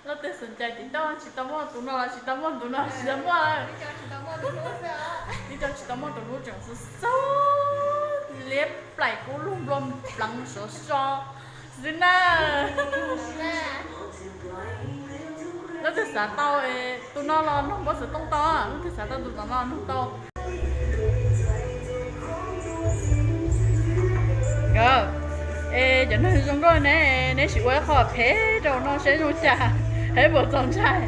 Leej twg xom cai tim toj tsis tau muaj tus no los tsis tau muaj tus no tsis tau muaj. Ib co tsis tau muaj tus hlub tseem xub xub liab plaim kub lug nplua pleev sov so xwb na. Leej twg xav tau tus no los nug npawb xov tooj tau, leej twg xav tau tus tom no nug tau. Nkawd, es cov neeg zoo nkauj ne, neb sim ua ib qho phem rau no seb zoo cas, hais puas txaus ntshai.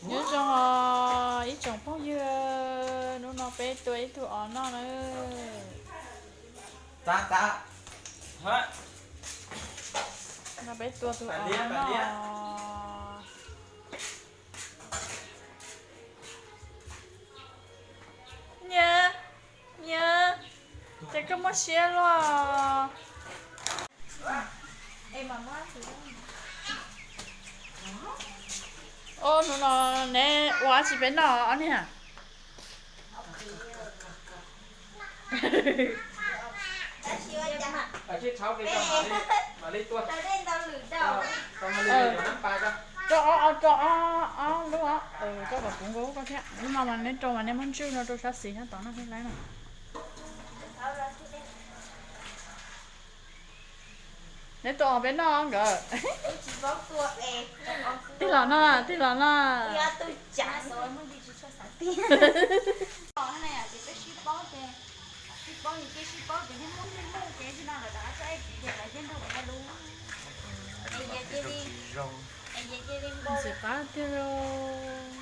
Nyob zoo os ib tsoom phooj ywg, hnub no peb tua ib tug os noj na. No peb tua tus os noj. Nyias, nyias, ces koj muaj siab luaj. Ua hnub no neb ua dab tsi peb noj ob niag? Rau ob, rau ob, ob lub, rau kom puv nkaus koj thiab. Lub no mas neb rau mas neb muab ntswj no rau sab xis sab tod no thiaj laib no. Neb tua os peb noj nkawd. Tig los no, tig los no. Ntxim qab tiag lauj.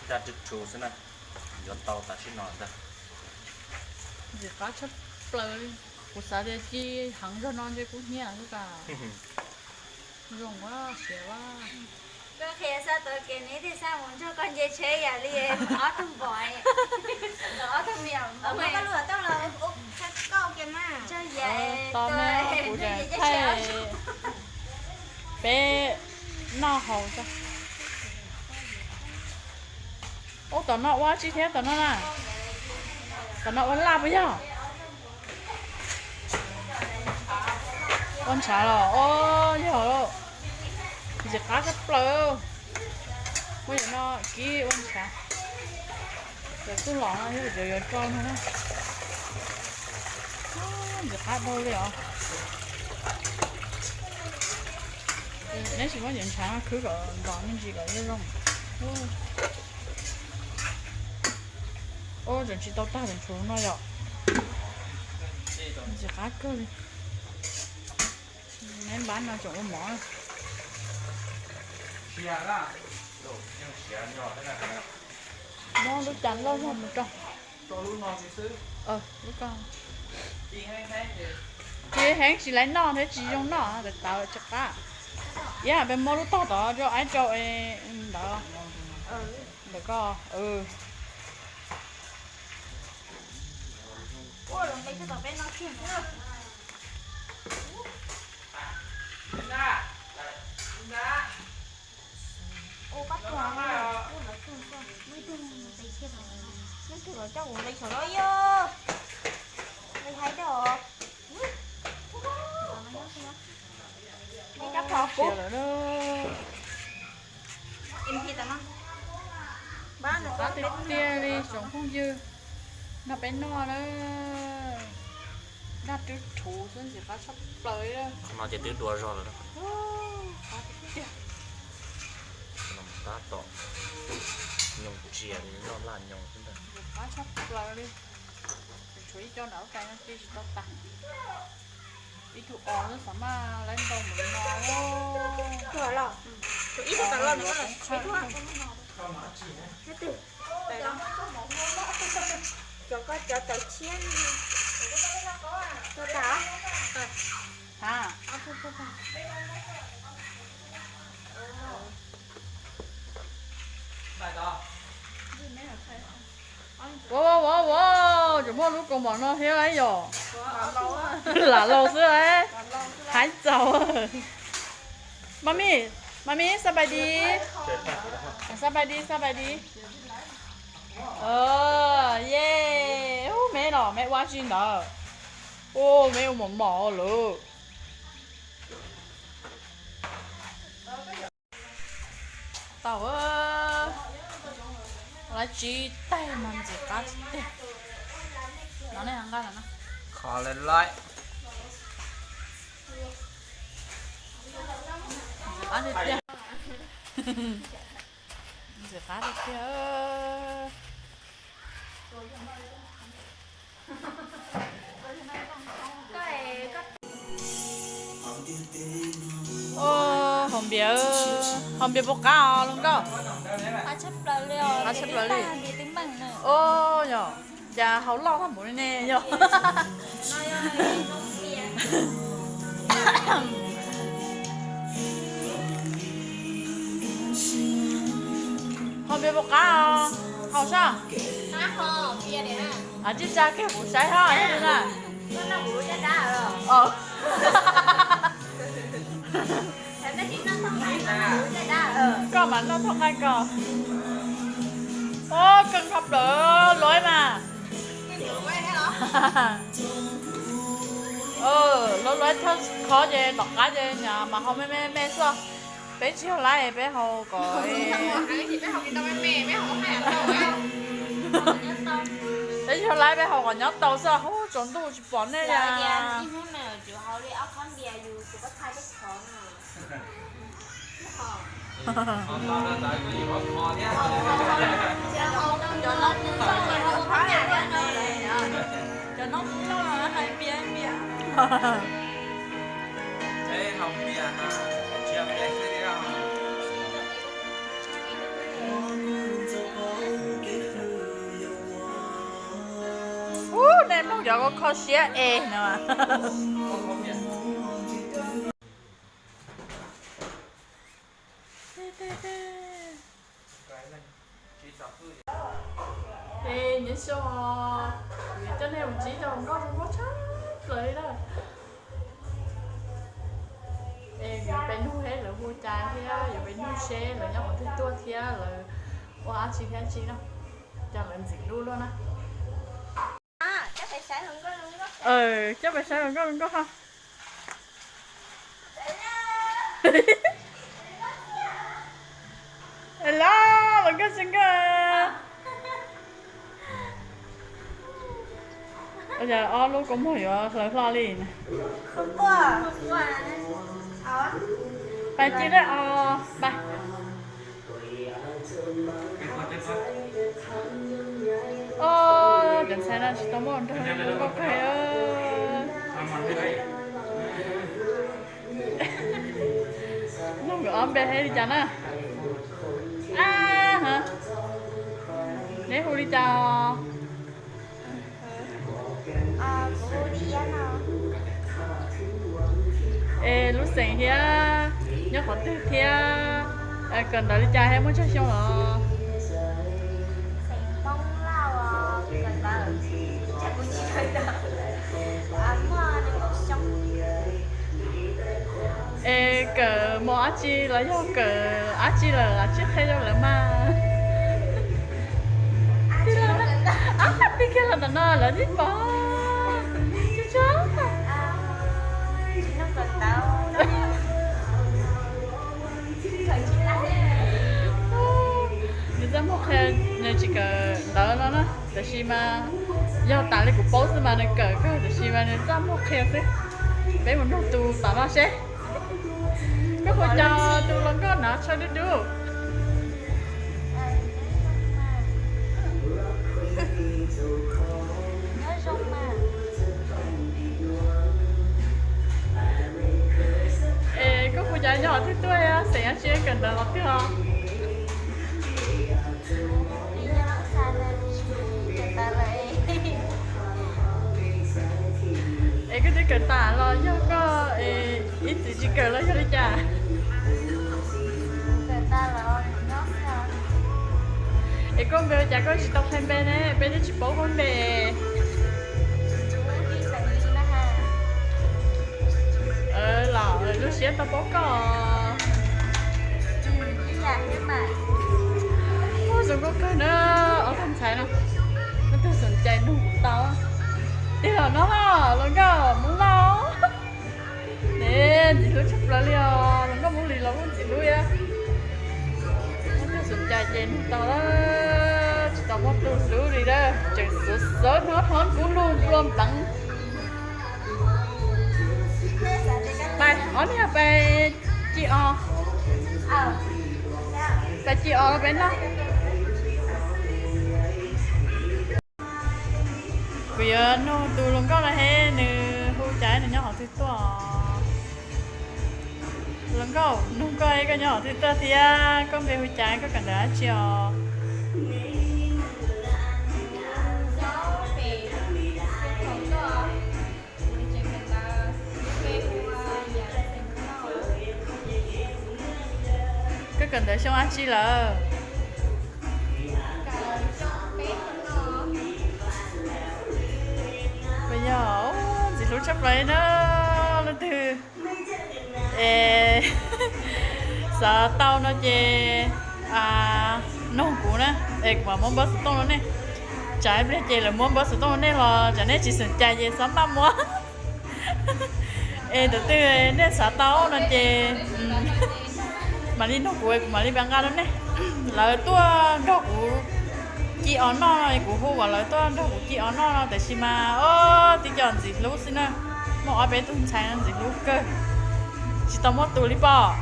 Daj rwg rhu xwb na, yuav tau tam sim no ntag. Ntxim qab tshaj plaws li. Kuv xav tias ci heev zog no ntshe kub hnyiab xwb tas. Zoo ua siav ua. Koj qhia xa tau kev neb thiaj xa mus nrog koj nce tsheb yam li ob tug npom, ob tug me nyuam. Koj lub xov tooj los ua tshaj kauj kiag mas. Tso yam to ne, kuv thaij peb noj haus tso. Ub, tom no ua tsi thiab tom no na? Tom no ua laj puas yog? Ua ntshav los? Ua yog lauj. Ntxim qab tshaj plaws. Muab yam no kib ua ntshav. Cov txuj lom no yog cov yuav rau no na. Ntxim qab dhau li os. Neb tsis muab cov ntshav no khwb kom ntom me ntsis kom zoo zoo. Ua tseem tsis tau tag tseem tshuav no yom. Ntxim qab kawg li. Neb npab no tseem ua mov. Muab lub cas loj zog mus rau. Ci heev tsis laiv noj thiab tsis zoo noj, tawv tawv tsis qab. Iab peb muab lub tog tod rau aib rau ntawd. Ntawm ko. Siav lawm na. Qab tiag tiag li tsoom phooj ywg, nrog peb noj na. Daj rwg rhuv xwb ntxim qab tshaj plaws li. No ces twb dua zog lawm. Qab tiag tiag. Tab tom nyoos tsias li noj laj nyoos xwb ntag. Ntxim qab tshaj plaws li. Tshuav ib co nram lub tais no cia tsis tau tas. Ib tug os xwb xav maj laib ntau npaum no. Cov koj cov tawv tshiab. Tuaj tas. Ha. Ua ua ua ua, tseem muaj lub kaus mom no thiab yom. Lam laus xwb, haib txaus. Mami, mami, สบายดี. สบายดี, สบายดี. Ye, ub, me los me ua tsi ntawd? Ua me ua mos mos lawm. Tau, lawv tsib taig mas ntxim qab tiag tiag. No nej nqa lawm no. Kho lawm lawm. Ntxim qab tiag tiag. Ntxim qab tiag tiag. Haus npias, haus npias puas qab os hluas nkauj? Qab tshaj plaws li. Yog, cas haus loj tag npaum li ne yog? Haus npias puas qab os? Haus sab. Tsis tsa kiag kuv saib hos yog li na. Koj mam noj thooj nqaij ko. Kawg nqa plaws luav mas. Luav luav thawj qhov ces tom qab ces mas haus me me me xwb. Peb tsis yog laib peb haus kom, peb tsis yog laib peb haus kom nyob tau xwb, hu tsaus ntuj tsis pom nej li. Ub, nej mloog cov kho siab es no. Es nyob zoo, coj nej mus ntsib cov hluas nkauj zoo nkauj tshaj plaws li na. Es yuav pem nug seb lawv hu cas thiab yuav pem nug seb lawv nyob qhov twg tuaj thiab lawv ua dab tsi thiab tsi no, coj lawv ntxim hlub luaj na. Coj pem saib hluas nkauj hluas nkauj ho. Los, los nkauj tsis nkauj. Ob lub kua muag yuav hlawv hlo li. Pais ci lawm os, pais. Cov ntxhais no tsis tau muaj nrog nkauj kawg. Nug nkawd ob npe hais li cas na? Neb hu li cas? Es lub xeem thiab nyob qhov twg thiab, kawm ntawv li cas thiab muaj tsawg xyoo los? Es kawm mos dab tsi los yog kawm dab tsi lawm los tsis qhia rau lawv mas. Pib kiag los ntawm no lawv yeej pom. Nws txaj muag qhia, nws tsis kawm ntawv no na, tab sis mas yog tas li kuv paub xwb mas nws kawm kawg, tab sis mas nws txaj muag qhia xwb. Peb mus nug tus tom no seb. Koj puas nco tus hluas nkauj no tshaw dub dub? Es koj puas nco nyob qhov twg tuaj, xeem dab tsi, kawm ntawv qhov twg os? Es koj twb kawm tas los yog koj ib txwm tsis kawm los yog li cas? Es koj npe ua cas koj tsis tau qhia npe ne? Peb twb tsis paub koj npe. Los lub siab tau paub koj. Zoo nkauj kawg na, ob tug ntxhais no. Koj twg xom cai nug kuv tau. Tig los no, hluas nkauj. Hlub tshaj plaws li os, hluas nkauj Hmoob Lis los kuj ntxim hlub thiab. Muaj tus xub cai ces nug tau lawm, tsis tau muaj tus hlub li na, tseem xuav xuav hnov hnov kub lug nplua npleev. Pais, ob niag pais ci os. Pais ci os los peb noj. Kuv yuav nug tus hluas nkauj no he, nws hu cas, nws nyob qhov twg tuaj? Hluas nkauj, nug koj, koj nyob qhov twg tuaj thiab koj npe hu cas, koj kawm ntawv dab tsi os? Koj kawm ntawv xyoo dab tsi lawm? Puas yog? Ntxim hlub tshaj plaws li na. Leej twg es xav tau no ces nug kuv na, es kuv mam muab npawb xov tooj rau nej. Tsam ib pliag ces lawv muab npawb xov tooj rau nej los tsam nej tsis xub cai ces xob maj muab. Es tus twg nej xav tau no ces mam li nug kuv, kuv mam li nqa rau nej. Lawv tuaj nrog kuv ci os noj no, kuv hu kom lawv tuaj nrog kuv ci os noj no, tab sis mas o, tib co ntxim hlub xwb na. Muaj ob peb tug ntxhais no ntxim hlub kawg, tsis tau muaj tus li pom.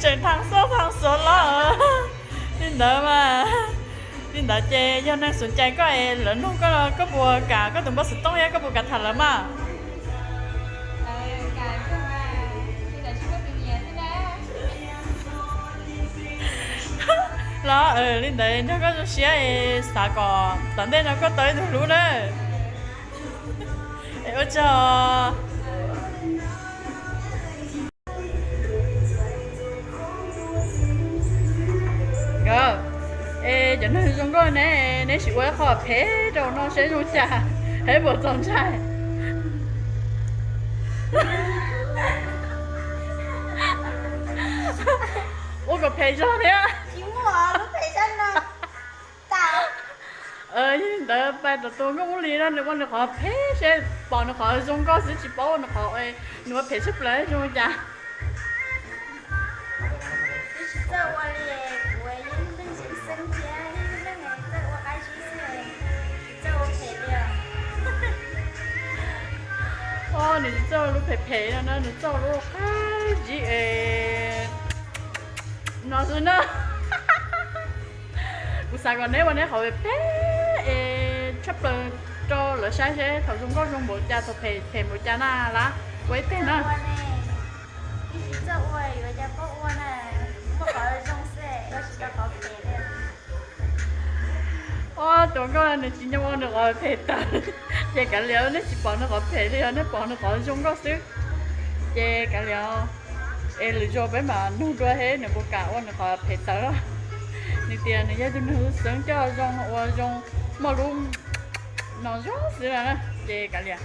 Tseem thaam xuab thaam xuav los. Li ntawd mas, li ntawd ces yog neeg xub cai koj es lawv nug koj, koj puas kam koj tus npawb xov tooj thiab koj puas kam tham lawv mas? Los li ntawd nrog koj zoo siab es xav kom tom ntej no koj tau ib tug hlub na. Es ua tsaug. Nkawd, es cov neeg zoo nkauj ne, neb sim ua ib qho phem rau no seb zoo cas, hais puas txaus ntshai. Ua kom phem zog thiab. Yog li ntawd pais tom tus nkauj Hmoob Lis no nws ua nws qhov phem seb pom nws qhov zoo nkauj xwb, tsis paub ua nws qhov, nws ua phem tshaj plaws zoo li cas. Tsis txawj ua li, kuv yog ib leeg tsis xeeb thiab, yog ib leeg txawj ua qab zib xwb, tsis txawj ua phem li os. O, nws tsis txawj ua lub phem phem no na, nws txawj ua lub qab zib es no xwb na. Kuv xav kom neb ua neb qhov phem es tshaj plaws rau lawv saib seb thaum zoo nkauj zoo npaum cas, thaum phem phem npaum cas na. Lawv ua ib teg na. Tsis txawj ua yuav cas paub ua na, muaj qhov zoo xwb ua tsis tau qhov phem li. O, tus nkauj nws tsis nco ua nws qhov phem tawm, ces kav liam, nej tsis pom nws qhov phem li os, nej pom nws qhov zoo nkauj xwb. Ces kav liam, es lwm zaus peb mam nug dua seb nws puas kam ua nws qhov phem tawm. Nws tias nws yog tus neeg xeeb coj zoo ua zoo, muaj lub no zoo xwb na, ces kav liam.